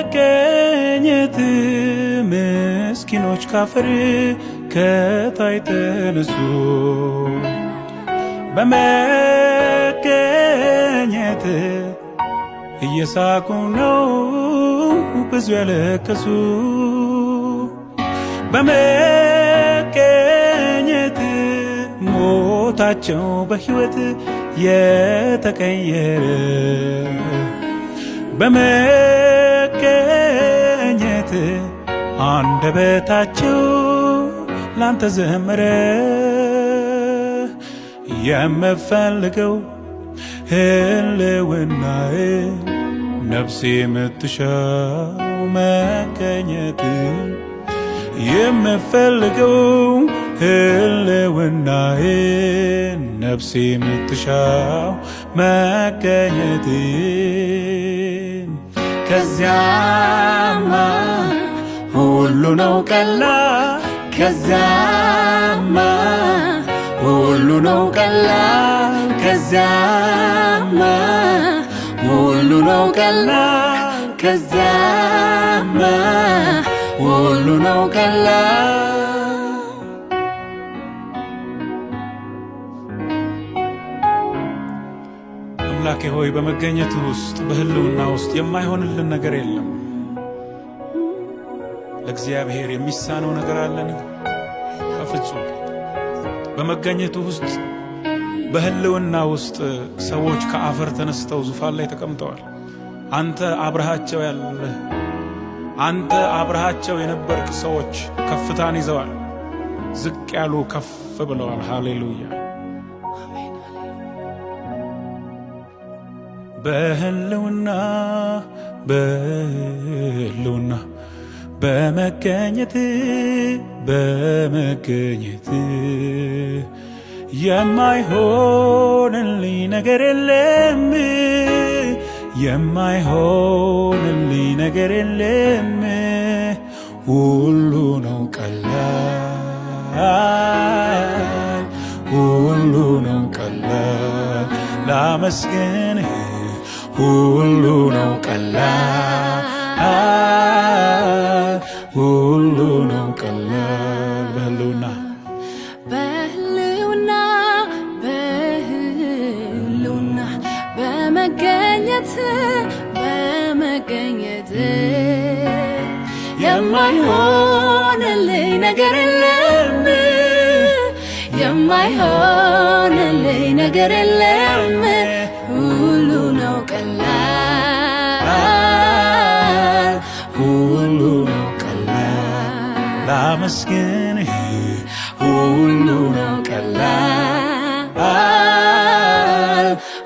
በመገኘት ምስኪኖች ካፈር ከታይ ተነሱ። በመገኘት እየሳቁ ነው ብዙ ያለቀሱ። በመገኘት ሞታቸው በሕይወት የተቀየረ። በመገኘት አንደበታቸው ላንተ ዘመረ። የምፈልገው ህልውናዬ፣ ነፍሴ የምትሻው መገኘት። የምፈልገው ህልውናዬ፣ ነፍሴ የምትሻው መገኘት። ከዚያማ ሁሉ ነው ቀላል፣ ከዚያማ ሁሉ ነው ቀላል፣ ከዚያማ ሁሉ ነው ቀላል፣ ከዚያማ ሁሉ ነው ቀላል። አምላኬ ሆይ፣ በመገኘት ውስጥ፣ በህልውና ውስጥ የማይሆንልን ነገር የለም። ለእግዚአብሔር የሚሳነው ነገር አለን? በፍጹም። በመገኘቱ ውስጥ፣ በህልውና ውስጥ ሰዎች ከአፈር ተነስተው ዙፋን ላይ ተቀምጠዋል። አንተ አብረሃቸው ያለህ፣ አንተ አብረሃቸው የነበርክ ሰዎች ከፍታን ይዘዋል። ዝቅ ያሉ ከፍ ብለዋል። ሃሌሉያ። በህልውና፣ በህልውና፣ በመገኘት፣ በመገኘት የማይሆንልኝ ነገር የለም፣ የማይሆንልኝ ነገር የለም። ሁሉ ነው ቀላል፣ ሁሉ ነው ቀላል፣ ላመስግንህ። ሁሉ ነው ቀላል፣ ሁሉ ነው ቀላል በህልውና። በህልውና፣ በህልውና፣ በመገኘት፣ በመገኘት የማይሆንልኝ ነገር የለም፣ የማይሆንልኝ ነገር የለም። ሁሉ ነው ቀላል፣ ሁሉ ነው ቀላል፣ ላመስግንህ። ሁሉ ነው ቀላል፣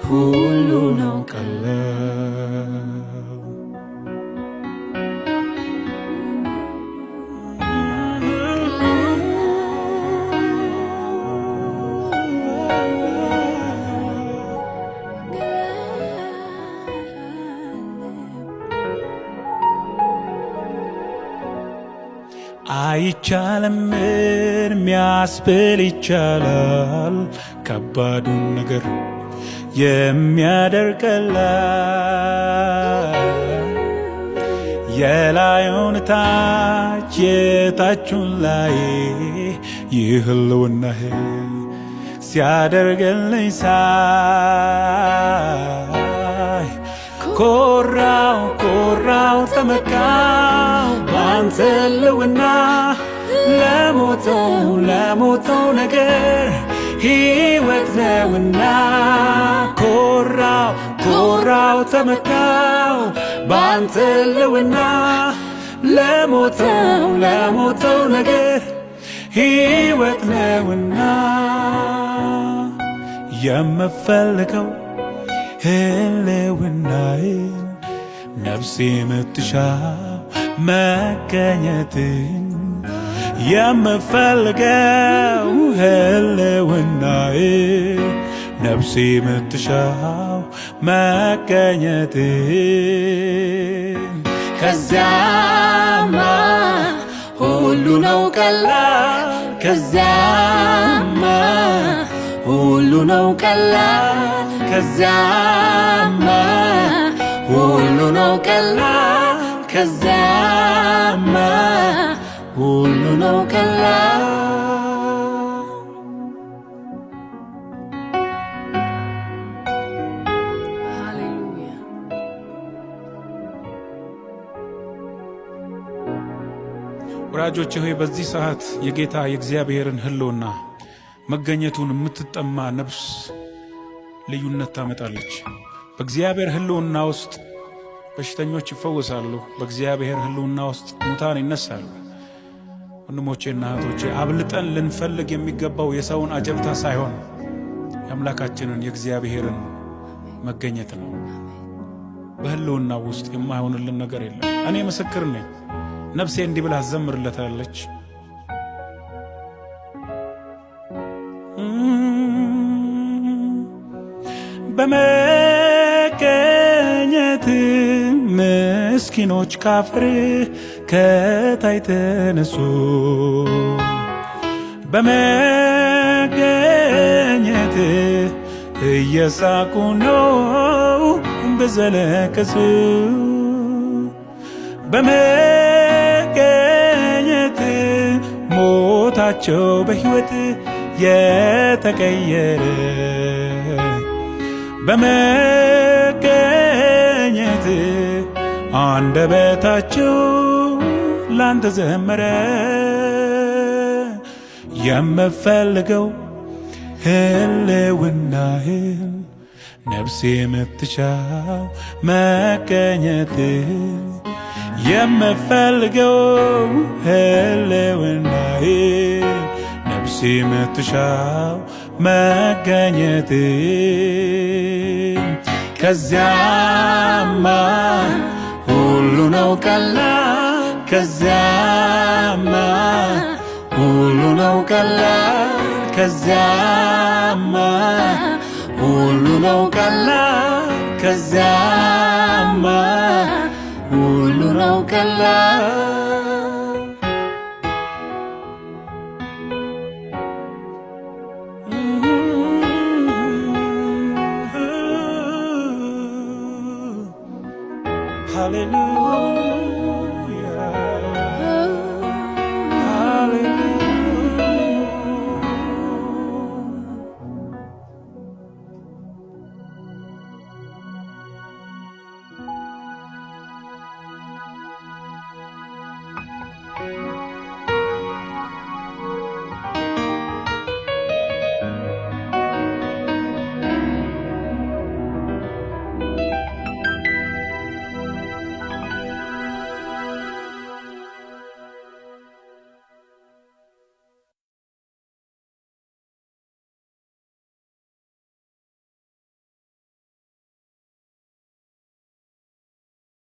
ሁሉ ነው ቀላል። አይቻልም የሚያስብል ይቻላል፣ ከባዱን ነገር የሚያደርግ ቀላል፣ የላዩን ታች የታቹን ላይ ይህ ህልውናህ ሲያደርግልኝ ሳይ ኮራው፣ ኮራው፣ ተመካው ባንተ ህልውና። ለሞተው፣ ለሞተው ነገር ሕይወት ነውና። ኮራው፣ ኮራው፣ ተመካው ባንተ ህልውና። ለሞተው፣ ለሞተው ነገር ሕይወት ነውና። የምፈልገው ህልውናዬን፣ ነፍሴ የምትሻው መገኘትን። የምፈልገው ህልውናዬን፣ ነፍሴ የምትሻው መገኘትን። ከዚያማ ሁሉ ነው ቀላል፣ ከዚያማ ሁሉ ነው ቀላል፣ ከዚያማ ሁሉ ነው። ቀላል፣ ከዚያማ ሁሉ ነው ቀላል። ሃሌሉያ። ወዳጆቼ ሆይ፣ በዚህ ሰዓት የጌታ የእግዚአብሔርን ሕልውና መገኘቱን የምትጠማ ነፍስ ልዩነት ታመጣለች። በእግዚአብሔር ሕልውና ውስጥ በሽተኞች ይፈወሳሉ። በእግዚአብሔር ሕልውና ውስጥ ሙታን ይነሳሉ። ወንድሞቼና እህቶቼ፣ አብልጠን ልንፈልግ የሚገባው የሰውን አጀብታ ሳይሆን የአምላካችንን የእግዚአብሔርን መገኘት ነው። በሕልውና ውስጥ የማይሆንልን ነገር የለም። እኔ ምስክር ነኝ። ነፍሴ እንዲህ ብላ ትዘምርለታለች። በመገኘት ምስኪኖች ካፈር ከታይ ተነሱ። በመገኘት እየሳቁ ነው በዘለቀሱ። በመገኘት ሞታቸው በሕይወት የተቀየረ፣ በመገኘት አንደበታቸው ላንተ ዘመረ። የምፈልገው ህልውናህን፣ ነፍሴ የምትሻው መገኘትህን፣ የምፈልገው ህልውናህን፣ ነፍሴ የምትሻው መገኘትህን። ከዚያማ ሁሉ ነው ቀላል፣ ከዚያማ ሁሉ ነው ቀላል፣ ከዚያማ ሁሉ ነው ቀላል፣ ከዚያማ ሁሉ ነው ቀላል። ሃሌሉያ።